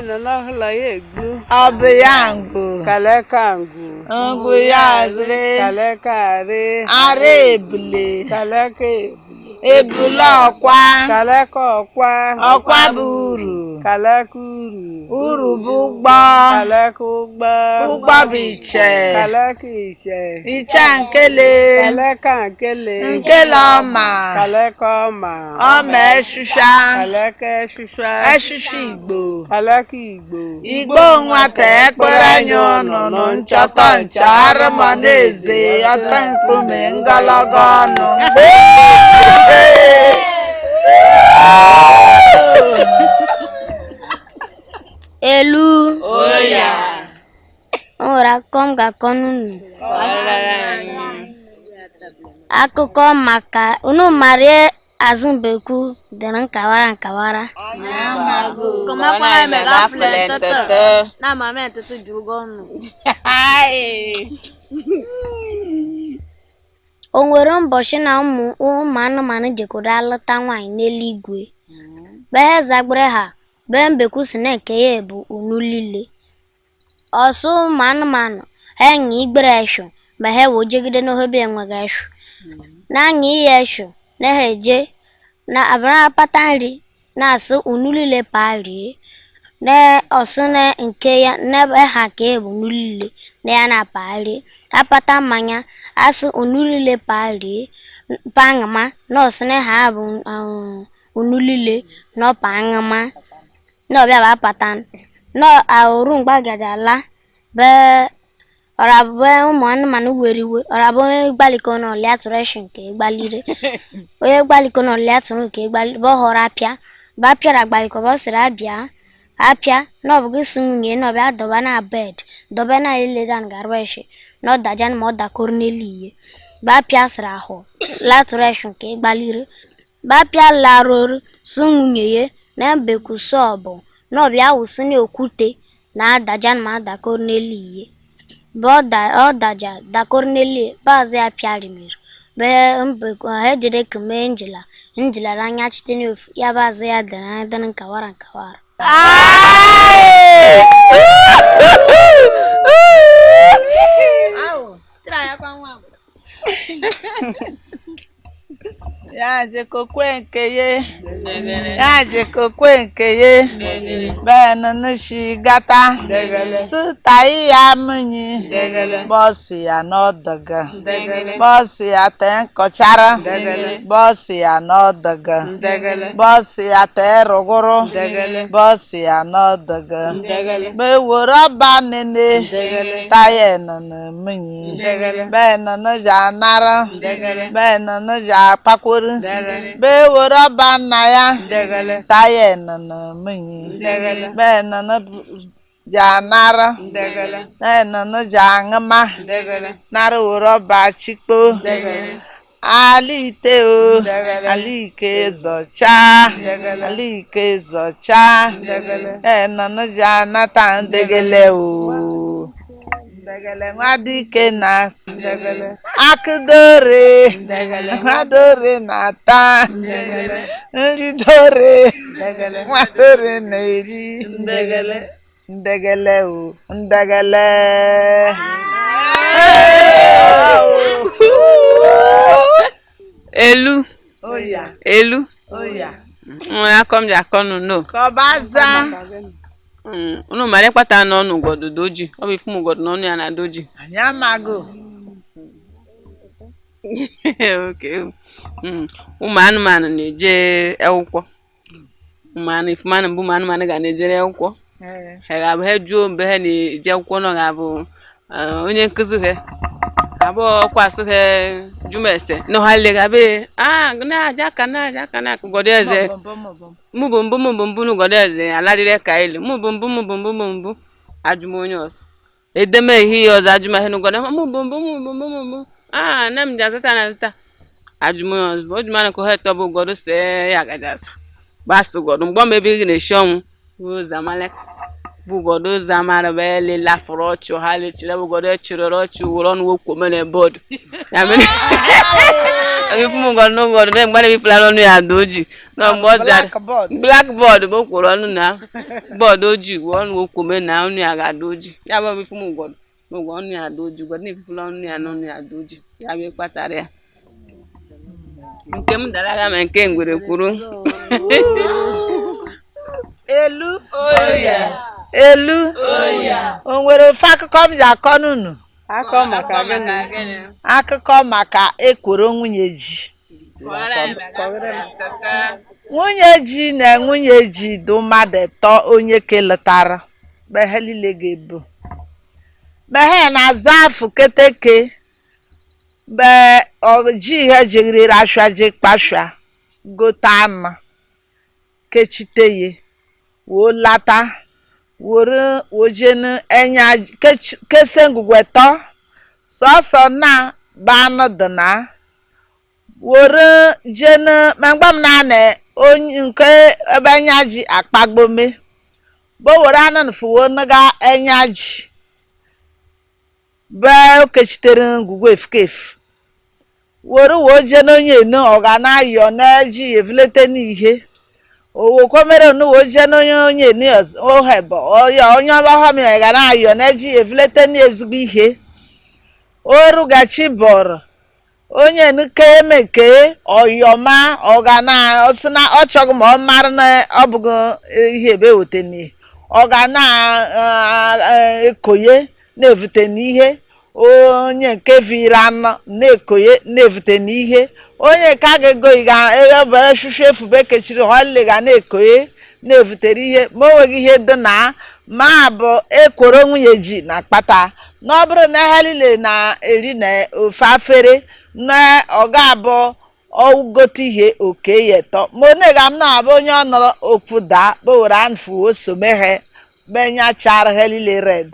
Nọ n'ọhụla ya egbu. Ọ bụ ya ngụ. Kaleka ngụ. Ngụ ya ziri. Kaleka arị. Ara ebule. Kaleka ebule. Ebule ọkwa. Kaleka ọkwa. Ọkwa bụ uru. Kaleka uru. Uru bụ ụgbọ. Kaleka ụgbọ. Ụgbọ bụ iche. Kaleka iche. Iche nkele. Kaleka nkele. Nkele ọma. Kaleka ọma. Ọma eshusha. Kaleka eshusha. Eshusha Igbo. Kaleka Igbo. Igbo nwata ekpere anya ụnụnụ nchọta ncha arụmọ na-eze ọta mkpume ngologo ọnụ. Elu. Oya. O nwere akụkọ m ga-akọ n'unu. Akụkọ maka unu mara azụmbekwu dịrị nkawara nkawara. O nwere ụbọchị na ụmụ ụmụ anụmanụ jekọrọ alụta nwaanyị n'eluigwe. Be he zagbere ha, be mbekwu si na nke ya bụ unu niile. Ọsọ ụmụ anụmanụ ha enyi igbere eshu ma ha wee jegide n'ohebe enweghị eshu. Na anya iya eshu na ha eje na abara akpata nri na-asị unu niile paa rie. Na ọsị na nke ya na ha ka ya bụ unu niile na ya na-apa rie. Akpata mmanya asị unu niile paa rie pa aṅụma na ọsị na ha bụ unu niile na ọpa aṅụma na ọbịa bụ akpata na ahụrụ mgba gaja ala be ọrabụ ụmụ anụmanụ were iwe ọrabụ onye gbaliko na ọlịa tụrụ eshi nke gbalire onye gbaliko na ọlịa tụrụ nke gbalire bụ họrọ apịa bụ apịara gbaliko bụ ọ sịrị abịa apịa na ọ bụ gị si nwunye na ọbịa dọba na bed dọba na eledan garụ eshi na ọ daja ma ọ dakọrọ n'elu ihe bụ apịa sịrị ahụ latụrụ eshi nke gbalire bụ apịa larụrụ si nwunye ya na mbekwu sọbụ na ọbịa wụsị na okwute na adaja ma adakọrọ n'elu ihe bụ ọ daja dakọrọ n'elu bazị ya pịarimiri be mbekwu ha ejide kume njila njila anya chite n'ofu ya bazị ya dara anya dịrị nkawara nkawara. Ya jekokwe nke ye. Ya jekokwe nke ye. Bee shi gata. Sụta ya munyi. Bọsị ya n'ọdọga. Bọsị ya tee nkọchara. Bọsị ya n'ọdọga. Bọsị ya tee rụgụrụ. Bọsị ya n'ọdọga. Meworo ọba nene. Taya nọ munyi. Bee nụnụ ja anara. Bee nụnụ ja akpakwuru. Bee were ọba nna ya. Taya nọ munyi. Bee nụnụ ja anara. Bee nụnụ ja aṅụma. Nara were ọba chikpo. Alite o, alike zọcha, alike zọcha, ee nụnụ ja anata ndegele o. Ndegele nwadike na akụdore, nwadore na-ata, nridore, nwadore na-eri. Ndegele o, ndegele. Elu. Oya, Elu. oya. Nwere akọ m ji akọ nụ no. Kọbaza. Unu mara ịkpata n'ọnụ ugodu doji. Ọ bụ ifu m ugodu n'ọnụ ya na doji. Anyị amago. Okay. Ụmụ anụmanụ na-eje akwụkwọ. Ụmụ anụ ifumanụ mbụ ụmụ anụmanụ ga na-ejere akwụkwọ. Ha ga-abụ ha juo mgbe ha na-eje akwụkwọ nọ ga-abụ onye nkụzi ha abụọ kwasị ha jumese na ha le gabe ah na-aja aka na-aja aka na ugodu eze mụ bụ mbụ mụ bụ mbụ n'ugodu eze alarịrị ka elu mụ bụ mbụ mụ bụ mbụ mụ mbụ ajụm onye ọzọ edeme ehihie ọzọ ajụm ahụ n'ugodu mụ bụ mbụ mụ bụ mbụ mụ mbụ ah nne m ji azụta na azụta ajụm onye ọzọ o jumana ka ha etọbụ ugodu see ya gaja asa gbasa ugodu mgbe ọma ebe ị na-esi ọnwụ ruo zamalek Bụ ụgọdụ ụzọ amara bụ ele lafụrụ ọchụ ha lechiri bụ ụgọdụ echiri ọchụ were ọnụ wokwo mere bọọdụ ya mere ebifu m ụgọdụ n'ụgọdụ na mgbe na-ebifula ọnụ ya ada oji na mgbe ọ zara Blackboard. blackboard bụ okworo ọnụ na bọọdụ ojii wee ọnụ okwome na ọnụ ya ga-ada oji ya bụ ebifu m ụgọdụ n'ụgwọ ọnụ ya ada oji ụgọdụ na-ebifula ọnụ ya n'ọnụ ya ada oji ya bụ ịkpatara ya nke m dara aga ma nke ngwere kwuru. Elu elu, o nwere ofe akụkọ m ji akọ n'unu. Akọ maka gịnị? Akụkọ maka ekworo nwunye ji. Nwunye ji na nwunye ji dị mmadụ ịtọ onye keletara mgbe ha niile ga-ebu mgbe ha na-aza afụ keteke mgbe ji ha jegiriri ashwa je kpashwa gote anụ kechite ya woo lata were wojenu enya kese ngwugwe tọ sọsọ na bụ anụ dị na were jenu mgbe m na-anị onye nke ebe enya ji akpagbome bo were anụ nfuwo naga enya ji be okechitere ngwugwu efukefu were woo jee n'onye enu ọ ga na-ayọ na-eji evulete n'ihe owokwomere onu woo jee n'onye onye enu ohebo oya onye ọgbọghọm ya ga na-ayọ na-eji evulete n'ezigbo ihe orugachi bọrọ onye nke eme nke ọyọma ọ ga na ọ sị na ọ chọghị ma ọ mara na ọ bụghị ihe ebe ewetene ọ ga na ekoye na-evute n'ihe onye nke viri anọ na-ekoye na-evute n'ihe onye nke a ga-ego ga ebe shushu efube kechiri họle ga na-ekoye na-evutere ihe ma o nweghị ihe dị na ma bụ ekworo nwunye ji na akpata na ọ bụrụ na ha niile na-eri na ofe afere na ọ ga-abụ ọgote ihe oke ya etọ ma onye ga m na-abụ onye ọ nọrọ okwu daa kpowere anfu osomeghe menyachara ha niile red.